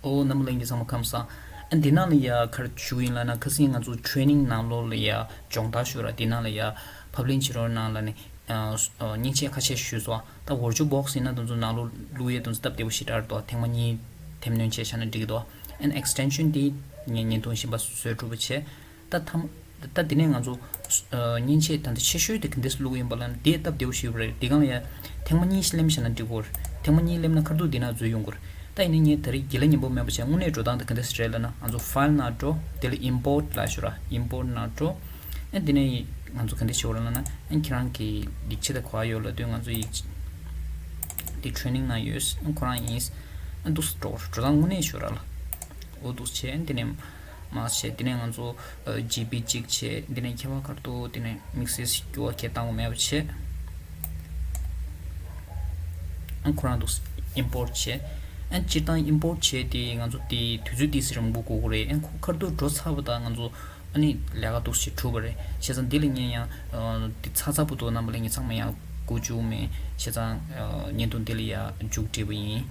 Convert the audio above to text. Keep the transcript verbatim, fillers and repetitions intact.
ཨོ་རྣམ་པ་ལྷན་རྒྱས་ཚང་མ་ཁམས་བཟང་། ཨ་འདི་ནང་ལ་ཡ་ག་རེ་ཞུ་ཡིན་ལབ་ན། ཁ་སང་ང་ཚོ་ཊེ་རེ་ནིང་ནང་ལོགས་ལ་ཡ་སྦྱོང་བརྡར་ཞུ་ར། འདི་ནང་ལ་ཡ་ཕབ་ལེན་བྱེད་རོགས་གནང་ལབ་ནས་ཨ་ཨ་མཉེན་ཆས་ཁ་ཤས་ཞུས་སོང་། ད་ཝར་ཅུ་ཨལ་བོག་སི་ཡིན་ན་དེ་ཚོ་ནང་ལོགས་བླུག་ཡས་དེ་ཚོ་སྟབས་བདེ་པོ་ཞེ་དྲག་རེད་དོ། ཐེངས་མ་གཉིས་ཐེམ་སྣོན་བྱས་བཞག་ན་འགྲིག་གི་འདུག་ཨན་ཨེག་སི་ཊེན་ཤན་དེ་ངས་བརྙན་ཐུང་གཞན་པ་བཟོས་གྲུབ་པ་བྱས། ད་ཐམ། ད་དེ་ནས་ང་ཚོ་ཨ་མཉེན་ཆས་ད་ལྟ་ཆེ་ཤོས་དེ་ག་འདྲས་བླུག་ཡིན་པ་ལབ་ན། དེ་སྟབས་བདེ་པོ་ཞིག་རེད། དེ་སྒང་ལ་ཡ་ཐེངས་མ་གཉིས་ཤིག་ལེན་བྱས་ན་འགྲིག་གོ། ཐེངས་མ་གཉིས་ལེན་ན་ཁ་ཐུག་དེ་ན་འཛུལ་ཡོང་གོ། ད་ཡིན་ན་ངས་ད་རེས་དགེ་ལེགས་ཉམས་པོ་མེད་པ་བྱས། དངོས་གནས་འགྲོ་སྟངས་དེ་ག་འདྲས་རེད་ལབ་ན། ང་ཚོ་ཕའིལ་ནང་འགྲོ། དེ་ལ་ཨིམ་པོར་ཊི་ལབ་ཞུ་ར། ཨིམ་པོར་ཊི་ནང་འགྲོ། ཨ་དེ་ནས་ང་ཚོ་ག་འདྲས་བྱེད་དགོས་རེད་ལབ་ན། ཨ་ཁྱེད་རང་གི་ཡིག་ཆ་དེ་ག་པར་ཡོད་ལབ་དུས། ང་ཚོ་ཡིག་ཆ་དེ་ཊེ་རེ་ནིང་ནང་ཡོད། ཨ་ཁོ་རང་ཡིན། ཨ་འདུག་སེ་འགྲོ། འགྲོ་སྟངས་དངོས་གནས་ཞུ་ར་ལ། འོ་འདུག་སེ་བྱས། ཨ་དེ་ནས་མར་བྱས། དེ་ནས་ང་ཚོ་ཨ་ཇི་བི་གཅིག་བྱས། དེ་ནས་ཁྱད་པར་ག་རེ་འདུག་དེ་ནས་དམིགས་བསལ་འགྱུར་བ་གང་ཡང་བཏང་དགོས་མེད་པ་བྱས། ཨ་ཁོ་རང་འདུག་སེ་ཨིམ་པོར་ཊི་བྱས། ཨ་སྤྱིར་བཏང་ཨིམ་པོར་ཊི་བྱས་དེ་ང་ཚོ་དེ་དུས་ཚོད་ཏོག་ཙམ་རིང་པོ་འགོར་གི་རེད། ཨ་ཁོ་ཁ་ཐུག་འགྲོ་ཚར་བ་དང་ང་ཚོ་ཨ་ནི་ལས་ཀ་ཏོག་ཙམ་གྲུབ་པ་རེད། བྱས་ཙང་འདི་ལ་ངས་ཡང་ཨ་འདི་ཚ་ཚ་པོ་འདུག་རྣམ་པ་ལྷན་རྒྱས་ཚང་མ་ཡང་སྒུག་བཅུག་མེད། བྱས་ཙང་ཨ་བརྙན་ཐུང་འདི་ལ་ཡ་མཇུག་སྒྲིལ་བ་ཡིན།